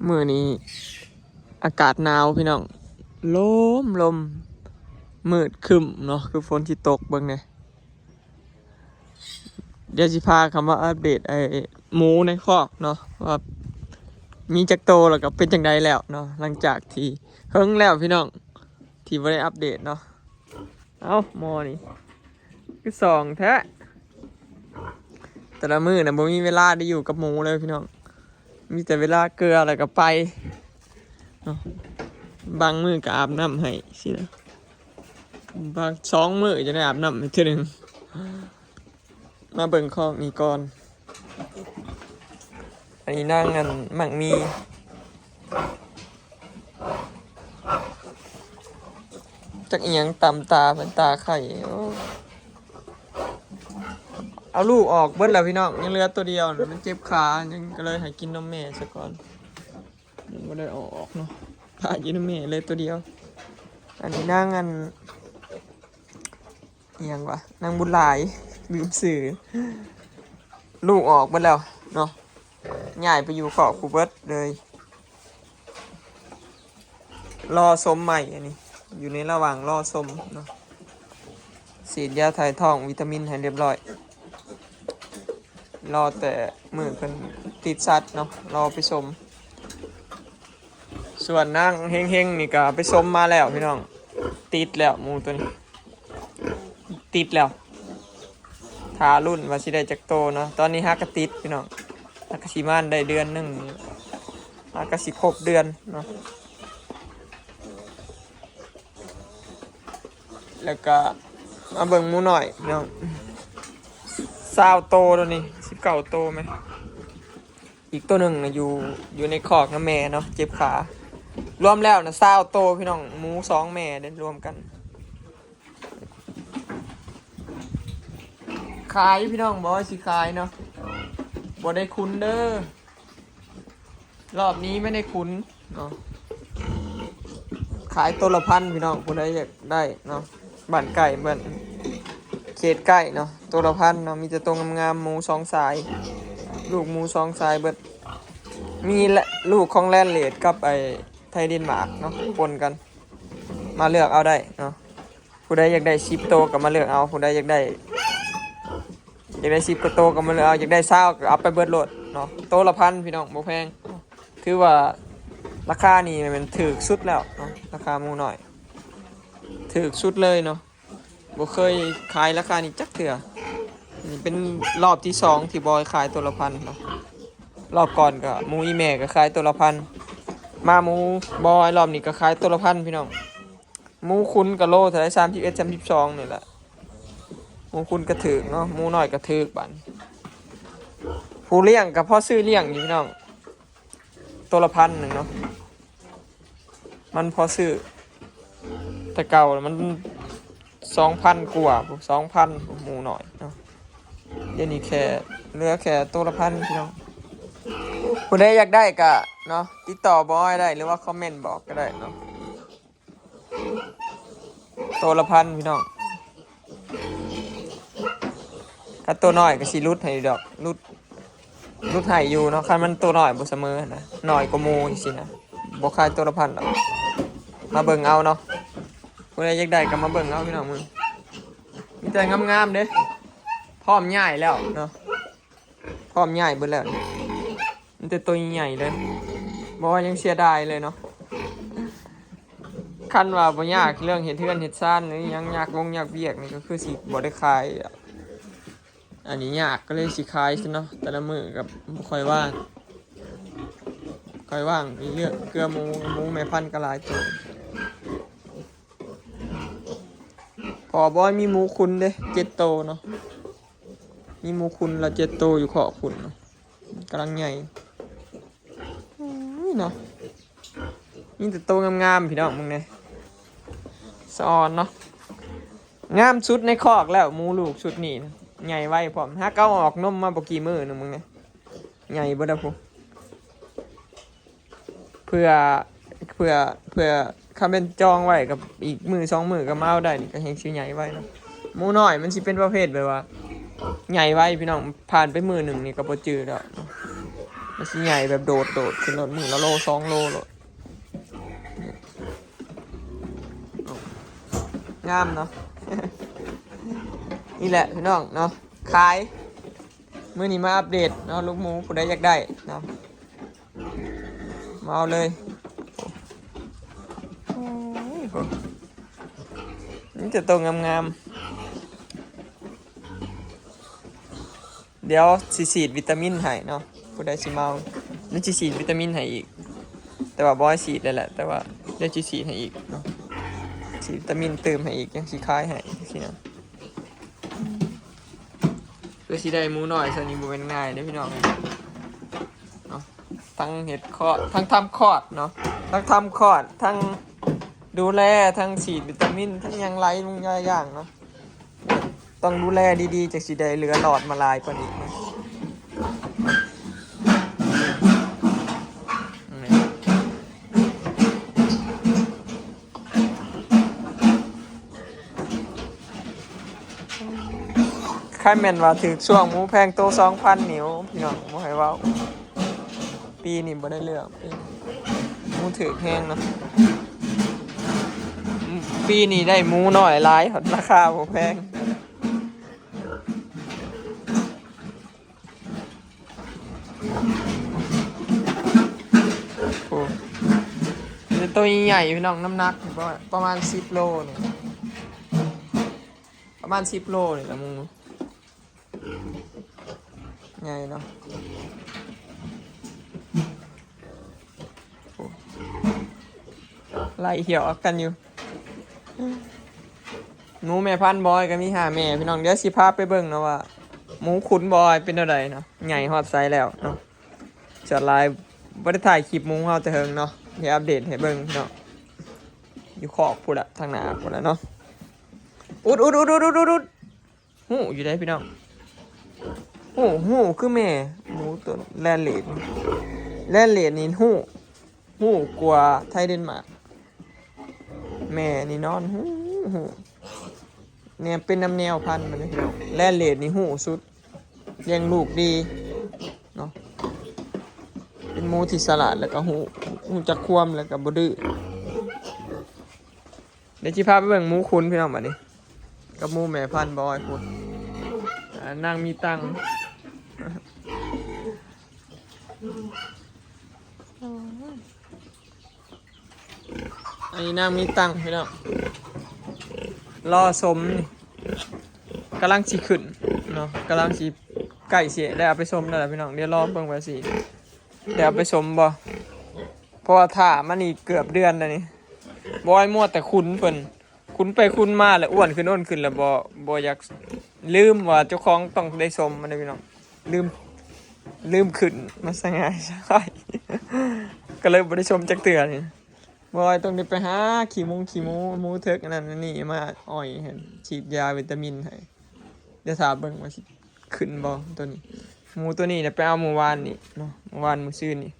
ມື້ນີ້ອາກາດໜາວພີ່ນ້ອງ ລົມ ລົມ ມືດຄຶ້ມເນາະ ຄືຝົນຊິຕົກ ເບິ່ງແດ່. ດຽວຊິພາເຂົ້າມາອັບເດດໄອ້ໝູໃນຄອກເນາະ ວ່າມີຈັກໂຕ ແລ້ວກໍເປັນຈັ່ງໃດແລ້ວເນາະ ຫຼັງຈາກທີ່ເຫິງແລ້ວພີ່ນ້ອງ ທີ່ບໍ່ໄດ້ອັບເດດເນາະ. ເອົ້າ ໝໍນີ້ຄືສ່ອງແທ້ ແຕ່ລະມື້ນະບໍ່ມີເວລາໄດ້ຢູ່ກັບໝູເລີຍພີ່ນ້ອງ ມີແຕ່ເວລາເກືອແລ້ວກໍໄປເນາະ ບາງມື້ກໍອາບນ້ຳໃຫ້ຊີ້ນະ ບາງ ສອງມື້ຈະໄດ້ອາບນ້ຳໃຫ້ເທື່ອໜຶ່ງ. ມາເບິ່ງຄອກນີ້ກ່ອນ ອັນນີ້ນາງອັນໝາກມີ ຈັກອີ່ຫຍັງຕຳຕາເພິ່ນ ຕາໄຂ່ ໂອ້ ເອົາລູກອອກເບິດແລ້ວພີ່ນ້ອງ ຍັງເຫຼືອໂຕດຽວ ມັນເຈັບຂາ ຍັງ ກໍເລີຍໃຫ້ກິນນົມແມ່ຊະກ່ອນ ຍັງບໍ່ໄດ້ເອົາອອກເນາະ ພາກິນນົມແມ່ເລີຍໂຕດຽວ. ອັນນີ້ນາງອັນ ອີ່ຫຍັງວະ ນາງບຸນຫຼາຍ ລືມຊື່ ລູກອອກເບິດແລ້ວເນາະ ຍ້າຍໄປຢູ່ຄອກຜູ້ເບິດເລີຍ ລໍສົມໃໝ່ ອັນນີ້ຢູ່ໃນລະຫວ່າງລໍສົມເນາະ ສີດຢາຖ່າຍທ້ອງ ວິຕາມິນໃຫ້ຮຽບຮ້ອຍ ລໍແຕ່ມື້ເພິ່ນຕິດສັດເນາະ ລໍໄປສົມ. ສ່ວນນາງເຮັງໆນີ້ກໍໄປສົມມາແລ້ວພີ່ນ້ອງ ຕິດແລ້ວໝູໂຕນີ້ ຕິດແລ້ວ ຖ້າລຸ້ນວ່າຊິໄດ້ຈັກໂຕເນາະ ຕອນນີ້ຫາກະຕິດພີ່ນ້ອງ ຫາກະຊິມາໄດ້ເດືອນໜຶ່ງ ຫາກະຊິຄົບເດືອນເນາະ. ແລ້ວກໍມາເບິ່ງໝູນ້ອຍພີ່ນ້ອງ ຊາວໂຕ ໂຕນີ້ສິບເກົ້າໂຕແມ່ນ ອີກໂຕໜຶ່ງນະຢູ່ ຢູ່ໃນຄອກນຳແມ່ເນາະ ເຈັບຂາ ລວມແລ້ວນະຊາວໂຕພີ່ນ້ອງ ໝູສອງແມ່ເດ້ ລວມກັນ ຂາຍພີ່ນ້ອງ ບໍ່ຊິຂາຍເນາະ ບໍ່ໄດ້ຂຸນເດີ ລອບນີ້ບໍ່ໄດ້ຂຸນເນາະ ຂາຍໂຕລະພັນພີ່ນ້ອງ ຜູ້ໃດຢາກໄດ້ເນາະ ບ້ານໃກ້ ບ້ານເຂດໃກ້ເນາະ ໂຕລະພັນເນາະ ມີແຕ່ໂຕງາມໆ ໝູສອງສາຍ ລູກໝູສອງສາຍເບິດ ມີແລະ ລູກຂອງແລນເລດກັບໄອ້ໄທເດນມາກເນາະ ປົນກັນ ມາເລືອກເອົາໄດ້ເນາະ. ຜູ້ໃດຢາກໄດ້ສິບໂຕກໍມາເລືອກເອົາ ຜູ້ໃດຢາກໄດ້ ຢາກໄດ້ສິບກວ່າໂຕກໍມາເລືອກເອົາ ຢາກໄດ້ຊາວກໍເອົາໄປເບິດໂລດເນາະ ໂຕລະພັນພີ່ນ້ອງ ບໍ່ແພງ ຖືວ່າລາຄານີ້ແມ່ນຖືກສຸດແລ້ວເນາະ ລາຄາໝູນ້ອຍຖືກສຸດເລີຍເນາະ ບໍ່ເຄີຍຂາຍລາຄານີ້ຈັກເທື່ອ ນີ້ເປັນລອບທີສອງທີ່ບອຍຂາຍໂຕລະພັນເນາະ ລອບກ່ອນກໍໝູອີ່ແມ່ກໍຂາຍໂຕລະພັນ ມາໝູບອຍລອບນີ້ກໍຂາຍໂຕລະພັນພີ່ນ້ອງ. ໝູຂຸນກະໂລເທົ່າໃດ ສາມສິບເອັດ ສາມສິບສອງນີ້ແຫຼະ ໝູຂຸນກະຖືກເນາະ ໝູນ້ອຍກະຖືກ ບາດນີ້ ຜູ້ລ້ຽງກະພໍຊື້ລ້ຽງຢູ່ພີ່ນ້ອງ ໂຕລະພັນໜຶ່ງເນາະ ມັນພໍຊື້ ແຕ່ເກົ່າມັນສອງພັນກວ່າ ສອງພັນ ໝູນ້ອຍເນາະ ດຽວນີ້ແຄ່ເຫຼືອແຄ່ໂຕລະພັນພີ່ນ້ອງ ຜູ້ໃດຢາກໄດ້ກະເນາະ ຕິດຕໍ່ບອຍໄດ້ ຫຼືວ່າຄອມເມັນບອກກໍໄດ້ເນາະ. ໂຕລະພັນພີ່ນ້ອງ ຄັນໂຕນ້ອຍກໍຊິຫຼຸດໃຫ້ດອກ ຫຼຸດ ຫຼຸດໃຫ້ຢູ່ເນາະ ຄັນມັນໂຕນ້ອຍບໍ່ສະເໝີນະ ນ້ອຍກວ່າໝູຈັ່ງຊີ້ນະ ບໍ່ຂາຍໂຕລະພັນດອກ ມາເບິ່ງເອົາເນາະ ຜູ້ໃດຢາກໄດ້ກໍມາເບິ່ງເອົາພີ່ນ້ອງ ມີແຕ່ງາມໆເດ້ ພ້ອມຍ້າຍແລ້ວເນາະ. ພ້ອມຍ້າຍເບິດແລ້ວນີ້ ມີແຕ່ໂຕໃຫຍ່ໆເລີຍ ບໍ່ວ່າຍັງເສຍດາຍເລີຍເນາະ ຄັນວ່າບໍ່ຍາກເລື່ອງເຮັດເຮືອນເຮັດຊານ ຫຼືຫຍັງຍາກວົງຍາກວຽກນີ້ ກໍຄືຊິບໍ່ໄດ້ຂາຍ ອັນນີ້ຍາກກໍເລີຍຊິຂາຍຊະເນາະ ແຕ່ລະມື້ກໍບໍ່ຄ່ອຍວ່າງ ຄ່ອຍວ່າງເລື່ອງເກືອໝູ ໝູແມ່ພັນກໍຫຼາຍໂຕ ພໍ່ບອຍມີໝູຂຸນເດ້ ເຈັດໂຕເນາະ ມີໝູຂຸນລະເຈັດໂຕຢູ່ຄອກພຸ້ນເນາະ ກຳລັງໃຫຍ່ ໂອ້ຍເນາະ ມີແຕ່ໂຕງາມໆ ພີ່ນ້ອງ ເບິ່ງແດ່ ສະອອນເນາະ ງາມສຸດໃນຄອກແລ້ວ ໝູລູກຊຸດນີ້ນະ ໃຫຍ່ໄວພ້ອມ ຫາກເອົາອອກນົມມາບໍ່ກີ່ມື້ໜຶ່ງ ເບິ່ງແດ່ ໃຫຍ່ເບິດແລ້ວພຸ້ນ ເພື່ອ ເພື່ອ ເພື່ອ ຄັນແມ່ນຈອງໄວ້ກໍອີກມື້ສອງມື້ກໍມາເອົາໄດ້ນີ້ ກໍແຮ່ງຊິໃຫຍ່ໄວເນາະ ໝູນ້ອຍມັນຊິເປັນປະເພດແບບວ່າໃຫຍ່ໄວພີ່ນ້ອງ ຜ່ານໄປມື້ໜຶ່ງນີ້ກໍບໍ່ຈື່ແລ້ວເນາະ ມັນຊິໃຫຍ່ແບບໂດດ ໂດດຂຶ້ນໂລດ ມື້ລະໂລສອງໂລໂລດ. ງາມເນາະ. ນີ້ແຫຼະພີ່ນ້ອງເນາະ ຂາຍ. ມື້ນີ້ມາອັບເດດເນາະ ລູກໝູ ຜູ້ໃດຢາກໄດ້ເນາະ ມາເອົາເລີຍ. ໂອ້ຍ ມີແຕ່ໂຕງາມໆ. ດຽວຊິສີດວິຕາມິນໃຫ້ເນາະ ຜູ້ໃດຊິມາເອົາ ດຽວຊິສີດວິຕາມິນໃຫ້ອີກ. ແຕ່ວ່າບໍ່ໃຫ້ສີດແລ້ວແຫຼະ ແຕ່ວ່າດຽວຊິສີດໃຫ້ອີກເນາະ ສີດວິຕາມິນຕື່ມໃຫ້ອີກ ຍັງຊິຂາຍໃຫ້ຊີ້ນະ. ເພື່ອຊິໄດ້ໝູນ້ອຍຊ່ຳນີ້ບໍ່ແມ່ນງ່າຍເດ້ພີ່ນ້ອງເນາະ. ທັງເຮັດຄອດ ທັງທຳຄອດເນາະ ທັງທຳຄອດ ທັງດູແລ ທັງສີດວິຕາມິນ ທັງຫຍັງຫຼາຍ ຫຼາຍຢ່າງເນາະ. ຕ້ອງດູແລດີໆ ຈັ່ງຊິໄດ້ເຫຼືອລອດມາຫຼາຍປານນີ້ນະ. ຄັນແມ່ນວ່າຖືກຊ່ວງໝູແພງໂຕສອງພັນນີ້ ໂອ້ ພີ່ນ້ອງ ບໍ່ໃຫ້ເວົ້າ. ປີນີ້ບໍ່ໄດ້ເລື່ອງ ປີນີ້ໝູຖືກແຮງເນາະ. ປີນີ້ໄດ້ໝູນ້ອຍຫຼາຍ ຮາຄາບໍ່ແພງ. ໂອ້ ມີແຕ່ໂຕໃຫຍ່ໆ ພີ່ນ້ອງ ນ້ຳໜັກປະມານສິບໂລນີ້ ປະມານສິບໂລນີ້ລະໝູ ໃຫຍ່ເນາະ. ໂອ້ ໄລ່ຫຽວກັນຢູ່. ໝູແມ່ພັນບອຍກໍມີຫ້າແມ່ພີ່ນ້ອງ ດຽວຊິພາໄປເບິ່ງເນາະວ່າໝູຂຸນບອຍເປັນແນວໃດເນາະ ໃຫຍ່ຮອດໃສແລ້ວເນາະ. ສ່ວນຫຼາຍບໍ່ໄດ້ຖ່າຍຄລິບໝູເຮົາແຕ່ເຫິງເນາະ ດຽວອັບເດດໃຫ້ເບິ່ງເນາະ. ຢູ່ຄອກພຸ້ນລະ ທາງໜ້າພຸ້ນລະເນາະ. ອຸດ ອຸດ ອຸດ ອຸດ ອຸດ ອຸດ. ຮູ້ຢູ່ເດ້ພີ່ນ້ອງ ຮູ້ ຮູ້ຄືແມ່ໝູໂຕແລນເລດ ແລນເລດນີ້ຮູ້ ຮູ້ກວ່າໄທເດນມາກ. ແມ່ນີ້ນອນຮູ້ ຮູ້ ແນມເປັນນຳແນວພັນມັນເດ້ພີ່ນ້ອງ. ແລນເລດນີ້ຮູ້ສຸດ ລ້ຽງລູກດີເນາະ ເປັນໝູທີ່ສະຫຼາດ ແລ້ວກໍຮູ້ ຮູ້ຈັກຄວາມ ແລ້ວກໍບໍ່ດື້. ດຽວຊິພາໄປເບິ່ງໝູຂຸນພີ່ນ້ອງ ບາດນີ້ ກັບໝູແມ່ພັນບອຍພຸ້ນ. ອ່າ ນາງມີຕັງ ອັນນີ້ນາງມີຕັງພີ່ນ້ອງ ລໍຊົມນີ້ ກຳລັງຊິຂຶ້ນເນາະ ກຳລັງຊິໃກ້ຊິໄດ້ເອົາໄປຊົມແລ້ວລະພີ່ນ້ອງ. ດຽວລໍເບິ່ງວ່າຊິໄດ້ເອົາໄປຊົມບໍ່ ເພາະວ່າຖ້າມານີ້ເກືອບເດືອນແລ້ວນີ້. ບອຍມົວແຕ່ຂຸນເພິ່ນ ຂຸນໄປຂຸນມາແລ້ວອ້ວນຂຶ້ນ ອ້ວນຂຶ້ນ ແລ້ວບໍ່ ບໍ່ຢາກ ລືມວ່າເຈົ້າຂອງຕ້ອງໄດ້ຊົມມັນເດ້ພີ່ນ້ອງ. ລືມ ລືມຂຶ້ນມາສະຫງາຍສະຫາຍ ກໍເລີຍບໍ່ໄດ້ຊົມຈັກເທື່ອນີ້. ບອຍຕ້ອງໄດ້ໄປຫາຂີ້ໝູ ຂີ້ໝູ ໝູເຖິກອັນນັ້ນອັນນີ້ມາອອຍໃຫ້ ສີດຢາວິຕາມິນໃຫ້. ດຽວຖ້າເບິ່ງວ່າຊິຂຶ້ນບໍ່ໂຕນີ້. ໝູໂຕນີ້ໄດ້ໄປເອົາມື້ວານນີ້ເນາະ ມື້ວານມື້ຊືນນີ້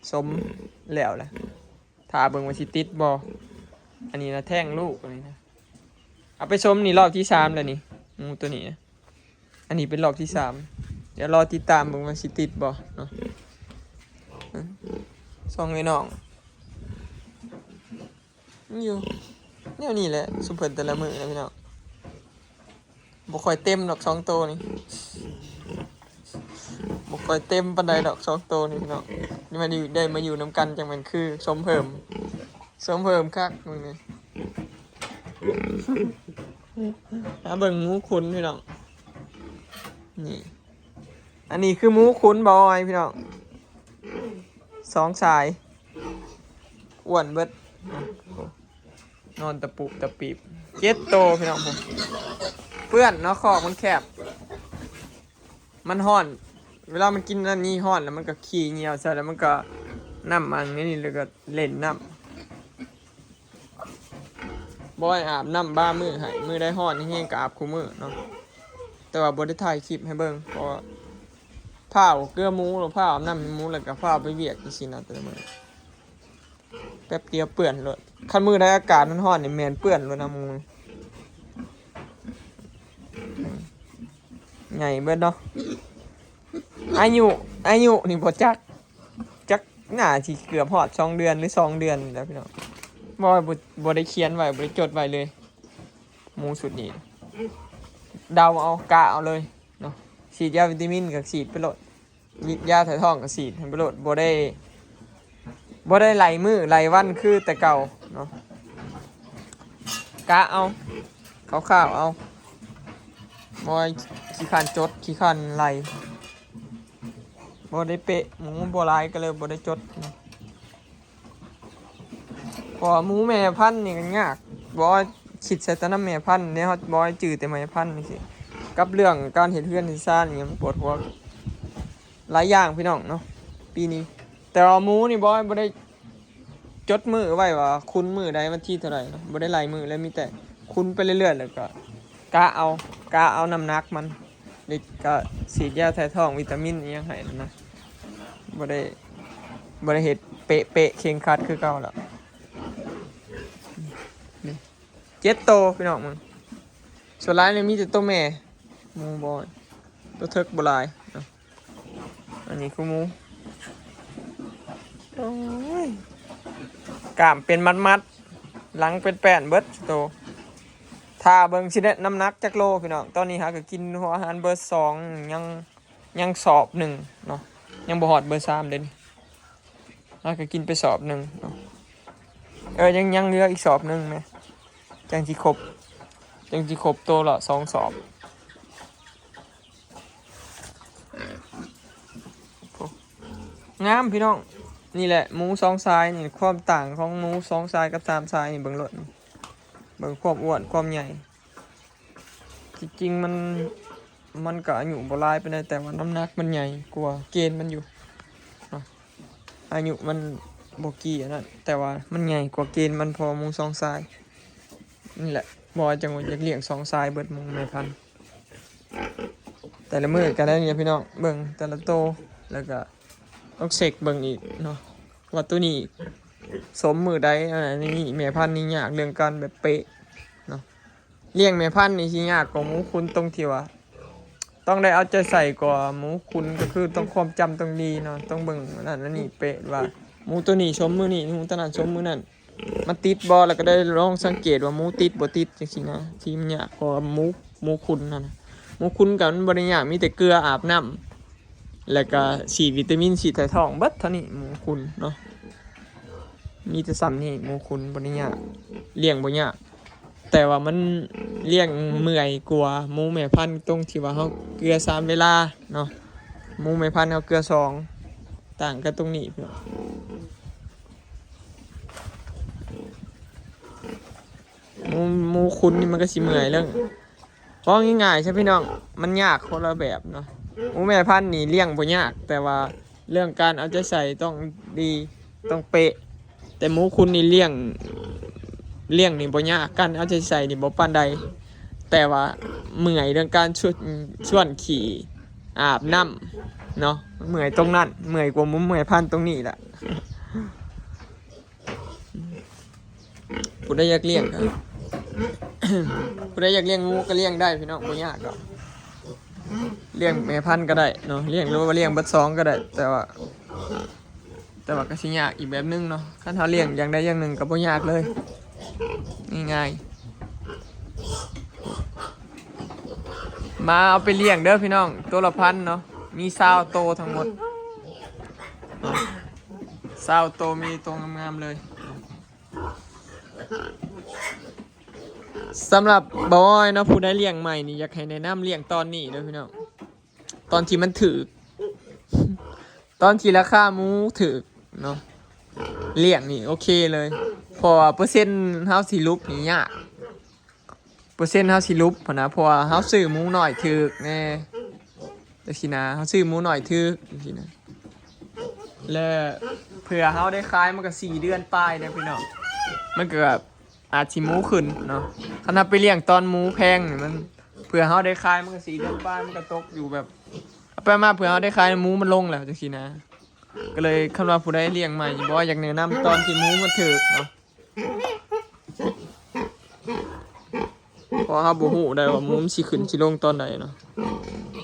ຊົມແລ້ວແຫຼະ. ຖ້າເບິ່ງວ່າຊິຕິດບໍ່. ອັນນີ້ນະແທ້ງລູກ ອັນນີ້ນະ ເອົາໄປຊົມນີ້ຮອບທີສາມແລ້ວນີ້ ໝູໂຕນີ້ນະ. ອັນນີ້ເປັນຮອບທີສາມ ດຽວລໍຕິດຕາມເບິ່ງວ່າຊິຕິດບໍ່ເນາະ. ສອງເອື້ອຍນ້ອງມັນຢູ່ແນວນີ້ແຫຼະ ຊຸມເພິ່ນແຕ່ລະມື້ນະພີ່ນ້ອງ. ບໍ່ຄ່ອຍເຕັມດອກສອງໂຕນີ້ ບໍ່ຄ່ອຍເຕັມປານໃດດອກສອງໂຕນີ້ພີ່ນ້ອງ. ນີ້ມາຢູ່ ໄດ້ມາຢູ່ນຳກັນຈັ່ງແມ່ນຄືສົມເພີ່ມ ສົມເພີ່ມຄັກມື້ນີ້. ຫາເບິ່ງໝູຂຸນພີ່ນ້ອງ ນີ້ ອັນນີ້ຄືໝູຂຸນບອຍພີ່ນ້ອງ ສອງສາຍ ອ້ວນເບິດ ນອນຕະປຸຕະປິບ ເຈັດໂຕພີ່ນ້ອງ. ເປື້ອນເນາະ ຄອກມັນແຄບ ມັນຮ້ອນ ເວລາມັນກິນອັນນີ້ຮ້ອນ ແລ້ວມັນກໍຂີ້ຍ່ຽວໃສ່ ແລ້ວມັນກໍ ນ້ຳອັນນີ້ ແລ້ວກໍເຫຼັ່ນນ້ຳ. ບອຍອາບນ້ຳບາມື້ໃຫ້ ມື້ໃດຮ້ອນແຮງໆກໍອາບຄູ່ມື້ເນາະ ແຕ່ວ່າບໍ່ໄດ້ຖ່າຍຄລິບໃຫ້ເບິ່ງ ເພາະວ່າຟ້າວເກືອໝູ ແລ້ວຟ້າວອາບນ້ຳໃຫ້ໝູ ແລ້ວກໍຟ້າວໄປວຽກຈັ່ງຊີ້ນະ ແຕ່ລະມື້ ແປັບດຽວເປື້ອນໂລດ. ຄັນມື້ໃດອາກາດມັນຮ້ອນນີ້ແມ່ນເປື້ອນໂລດນະໝູ ໃຫຍ່ເບິດເນາະ. ອາຍຸ ອາຍຸນີ້ບໍ່ຈັກ ຈັກໜ້າຊິເກືອບຮອດສອງເດືອນ ຫຼື ສອງເດືອນນີ້ແຫຼະພີ່ນ້ອງ. ບໍ່ ບໍ່ ບໍ່ໄດ້ຂຽນໄວ້ ບໍ່ໄດ້ຈົດໄວ້ເລີຍ ໝູຊຸດນີ້. ເດົາເອົາ ກະເອົາເລີຍເນາະ. ສີດຢາວິຕາມິນກໍສີດໄປໂລດ ຢາຖ່າຍທ້ອງກໍສີດໃຫ້ໄປໂລດ ບໍ່ໄດ້ ບໍ່ໄດ້ໄລ່ມື້ໄລ່ວັນຄືແຕ່ເກົ່າເນາະ. ກະເອົາ ຄ່າວໆເອົາ ບໍ່ ຂີ້ຄ້ານຈົດ ຂີ້ຄ້ານໄລ່ ບໍ່ໄດ້ເປະ. ໝູບໍ່ຫຼາຍກໍເລີຍບໍ່ໄດ້ຈົດເນາະ. ເພາະວ່າໝູແມ່ພັນນີ້ກໍຍາກ ບໍ່ ຄິດໃສ່ແຕ່ນຳແມ່ພັນເດ້ ເຮົາບໍ່ຈື່ແຕ່ແມ່ພັນຈັ່ງຊີ້. ກັບເລື່ອງການເຮັດເຮືອນເຮັດຊານນີ້ ມັນປວດຫົວຫຼາຍຢ່າງພີ່ນ້ອງເນາະ ປີນີ້. ແຕ່ວ່າໝູນີ້ບໍ່ ບໍ່ໄດ້ ຈົດມື້ໄວ້ວ່າຄຸນມື້ໃດວັນທີເທົ່າໃດເນາະ ບໍ່ໄດ້ໄລ່ມື້ເລີຍ ມີແຕ່ຄຸນໄປເລື້ອຍໆ ແລ້ວກໍກະເອົາ ກະເອົານ້ຳໜັກມັນ ແລ້ວກໍສີດຢາຖ່າຍທ້ອງ ວິຕາມິນອີ່ຫຍັງໃຫ້ນະ ບໍ່ໄດ້ ບໍ່ໄດ້ເຮັດເປະໆເຄັ່ງຄັດຄືເກົ່າແລ້ວ. ນີ້ ເຈັດໂຕພີ່ນ້ອງ ເບິ່ງ ສ່ວນຫຼາຍນີ້ມີແຕ່ໂຕແມ່ ໝູບໍ່ ໂຕເຖິກບໍ່ຫຼາຍເນາະ. ອັນນີ້ຄືໝູ ໂອ້ຍ ກ້າມເປັນມັດໆ ຫຼັງເປັນແປ້ນເບິດໂຕ. ຖ້າເບິ່ງຊິໄດ້ນ້ຳໜັກຈັກໂລພີ່ນ້ອງ. ຕອນນີ້ຫາກໍກິນຫົວອາຫານເບີສອງ ຍັງ ຍັງສອບໜຶ່ງເນາະ ຍັງບໍ່ຮອດເບີສາມເດ້ນີ້. ຫາກໍກິນໄປສອບໜຶ່ງເນາະ ເອີ ຍັງ ຍັງເຫຼືອອີກສອບໜຶ່ງແມ ຈັ່ງຊິຄົບ ຈັ່ງຊິຄົບໂຕລະສອງສອບ. ໂອ້ ງາມພີ່ນ້ອງ. ນີ້ແຫຼະໝູສອງສາຍນີ້ ຄວາມຕ່າງຂອງໝູສອງສາຍກັບສາມສາຍນີ້ ເບິ່ງໂລດ ເບິ່ງຄວາມອ້ວນຄວາມໃຫຍ່. ທີ່ຈິງມັນ ມັນກໍອາຍຸບໍ່ຫຼາຍປານໃດ ແຕ່ວ່ານ້ຳໜັກມັນໃຫຍ່ກວ່າເກນມັນຢູ່ເນາະ. ອາຍຸມັນບໍ່ກີ່ອັນນັ້ນ ແຕ່ວ່າມັນໃຫຍ່ກວ່າເກນມັນ ເພາະວ່າໝູສອງສາຍ. ນີ້ແຫຼະ ບໍ່ວ່າຈັ່ງວ່າຢາກລ້ຽງສອງສາຍເບິດໝູແມ່ພັນ. ແຕ່ລະມື້ກໍໄດ້ນີ້ພີ່ນ້ອງ ເບິ່ງແຕ່ລະໂຕ ແລ້ວກໍຕ້ອງເຊັກເບິ່ງອີກເນາະ ວ່າໂຕນີ້ສົມມື້ໃດ. ອັນນີ້ແມ່ພັນນີ້ຍາກເລື່ອງການແບບເປະເນາະ. ລ້ຽງແມ່ພັນນີ້ຊິຍາກກວ່າໝູຂຸນ ຕົງທີ່ວ່າຕ້ອງໄດ້ເອົາໃຈໃສ່ກວ່າໝູຂຸນ ກໍຄືຕ້ອງຄວາມຈຳຕ້ອງດີເນາະ ຕ້ອງເບິ່ງອັນນັ້ນອັນນີ້ເປະ ວ່າໝູໂຕນີ້ສົມມື້ນີ້ ໝູໂຕນັ້ນສົມມື້ນັ້ນ ມັນຕິດບໍ່ ແລ້ວກໍໄດ້ລອງສັງເກດວ່າໝູຕິດບໍ່ຕິດຈັ່ງຊີ້ນະ ທີ່ມັນຍາກ. ເພາະວ່າໝູ ໝູຂຸນຫັ້ນນະ ໝູຂຸນກໍມັນບໍ່ໄດ້ຍາກ ມີແຕ່ເກືອອາບນ້ຳ ແລ້ວກໍສີດວິຕາມິນ ສີດຖ່າຍທ້ອງ ເບິດເທົ່ານີ້ໝູຂຸນເນາະ. ມີແຕ່ສ່ຳນີ້ ໝູຂຸນບໍ່ໄດ້ຍາກ ລ້ຽງບໍ່ຍາກ ແຕ່ວ່າມັນລ້ຽງເມື່ອຍກວ່າໝູແມ່ພັນ ຕົງທີ່ວ່າເຮົາເກືອສາມເວລາເນາະ. ໝູແມ່ພັນເຮົາເກືອສອງ ຕ່າງກັນຕົງນີ້. ໝູ ໝູຂຸນນີ້ມັນກໍຊິເມື່ອຍເລື່ອງ ເວົ້າງ່າຍໆຊະພີ່ນ້ອງ ມັນຍາກຄົນລະແບບເນາະ. ໝູແມ່ພັນນີ້ລ້ຽງບໍ່ຍາກ ແຕ່ວ່າເລື່ອງການເອົາໃຈໃສ່ຕ້ອງດີ ຕ້ອງເປະ. ແຕ່ໝູຂຸນນີ້ລ້ຽງ ລ້ຽງນີ້ບໍ່ຍາກ ການເອົາໃຈໃສ່ນີ້ບໍ່ປານໃດ ແຕ່ວ່າເມື່ອຍເລື່ອງການຊວນ ຊວນຂີ້ ອາບນ້ຳເນາະ ເມື່ອຍຕົງນັ້ນ ເມື່ອຍກວ່າໝູແມ່ພັນຕົງນີ້ແຫຼະ. ຜູ້ໃດຢາກລ້ຽງກໍ ຜູ້ໃດຢາກລ້ຽງໝູກໍລ້ຽງໄດ້ພີ່ນ້ອງ ບໍ່ຍາກດອກ. ລ້ຽງແມ່ພັນກໍໄດ້ເນາະ ລ້ຽງ ຫຼືວ່າລ້ຽງເບິດສອງກໍໄດ້ ແຕ່ວ່າ ແຕ່ວ່າກໍຊິຍາກອີກແບບໜຶ່ງເນາະ. ຄັນເຮົາລ້ຽງຢ່າງໃດຢ່າງໜຶ່ງກໍບໍ່ຍາກເລີຍ ງ່າຍໆ. ມາເອົາໄປລ້ຽງເດີພີ່ນ້ອງ ໂຕລະພັນເນາະ ມີຊາວໂຕທັງໝົດ ຊາວໂຕ ມີໂຕງາມໆເລີຍ. ສຳລັບບ່າວອອຍເນາະ ຜູ້ໃດລ້ຽງໃໝ່ນີ້ ຢາກໃຫ້ແນະນຳລ້ຽງຕອນນີ້ເດີພີ່ນ້ອງ ຕອນທີ່ມັນຖືກ ຕອນທີ່ລາຄາໝູຖືກເນາະ ລ້ຽງນີ້ໂອເຄເລີຍ ເພາະວ່າເປີເຊັນເຮົາຊິຫຼຸບນີ້ຍາກ ເປີເຊັນເຮົາຊິຫຼຸບຫັ້ນນະ ເພາະວ່າເຮົາຊື້ໝູນ້ອຍຖືກແດ່ ຈັ່ງຊີ້ນະ ເຮົາຊື້ໝູນ້ອຍຖືກ ຈັ່ງຊີ້ນະ ແລະ ເພື່ອເຮົາໄດ້ຂາຍມັນກໍສີ່ເດືອນປາຍເດ້ພີ່ນ້ອງ ມັນກໍອາດຊິໝູຂຶ້ນເນາະ. ຄັນເຮົາໄປລ້ຽງຕອນໝູແພງນີ້ ມັນ ເພື່ອເຮົາໄດ້ຂາຍມັນກໍສີ່ເດືອນປາຍ ມັນກໍຕົກຢູ່ແບບ ເອົາໄປມາເພື່ອເຮົາໄດ້ຂາຍ ໝູມັນລົງແລ້ວ ຈັ່ງຊີ້ນະ. ກໍເລີຍ ຄັນວ່າຜູ້ໃດລ້ຽງໃໝ່ບໍ່ ຢາກແນະນຳຕອນທີ່ໝູມັນຖືກເນາະ ເພາະເຮົາບໍ່ຮູ້ໄດ້ວ່າໝູມັນຊິຂຶ້ນຊິລົງຕອນໃດເນາະ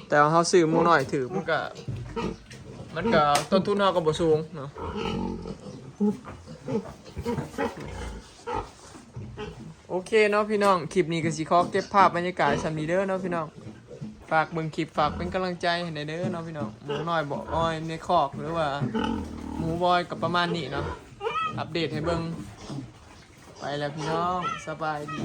ແຕ່ວ່າເຮົາຊື້ໝູນ້ອຍຖືກ ມັນກະ ມັນກໍຕົ້ນທຶນເຮົາກໍບໍ່ສູງເນາະ. ໂອເຄເນາະພີ່ນ້ອງ ຄລິບນີ້ກໍຊິຂໍເກັບພາບບັນຍາກາດສ່ຳນີ້ເດີເນາະພີ່ນ້ອງ. ຝາກເບິ່ງຄລິບ ຝາກເປັນກຳລັງໃຈໃຫ້ແດ່ເດີເນາະພີ່ນ້ອງ. ໝູນ້ອຍບໍ່ອ້ອຍໃນຄອກ ຫຼືວ່າໝູບອຍກໍປະມານນີ້ເນາະ. ອັບເດດໃຫ້ເບິ່ງ. ໄປແລ້ວພີ່ນ້ອງ ສະບາຍດີ.